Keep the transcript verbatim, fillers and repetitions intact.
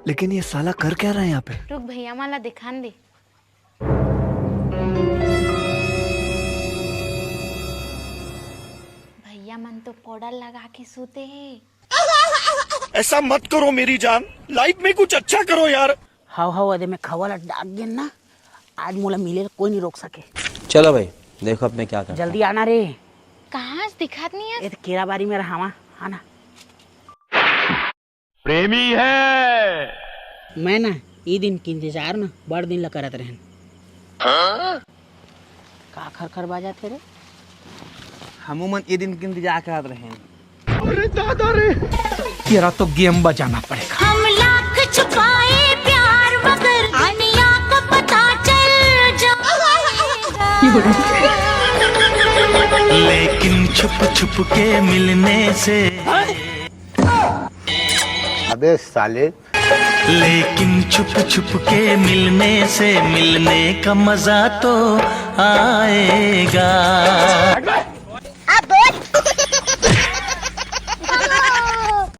लेकिन ये साला कर क्या रहा है यहाँ पे? रुक, भैया मन ला दिखान दे। भैया मन तो पाउडर लगा के सूते हे। ऐसा मत करो मेरी जान, लाइफ में कुछ अच्छा करो यार। हव हव, अदे मैं खवा ला डाक गेन ना, आज मोला मिले ल कोई नहीं रोक सके। चलो भाई, देखो अब मैं क्या करता हूँ। जल्दी आना रे। कहाँ आज दिखात नहीं है? ए त केरा बारी में रहावा, आना। प्रेमी है। मैं ना ई दिन के इंतजार ना बड़ दिन ला करत रहन। का खर खर बाजा थे रे? हमू मन ई दिन के इंतजार करत रहन। तेरा तो गेम बजाना पड़ेगा। हम लाख छुपाए प्यार मगर दुनिया को पता चल जाएगा। लेकिन छुप छुप के मिलने से अबे साले। लेकिन छुप छुप के मिलने से मिलने का मजा तो आएगा।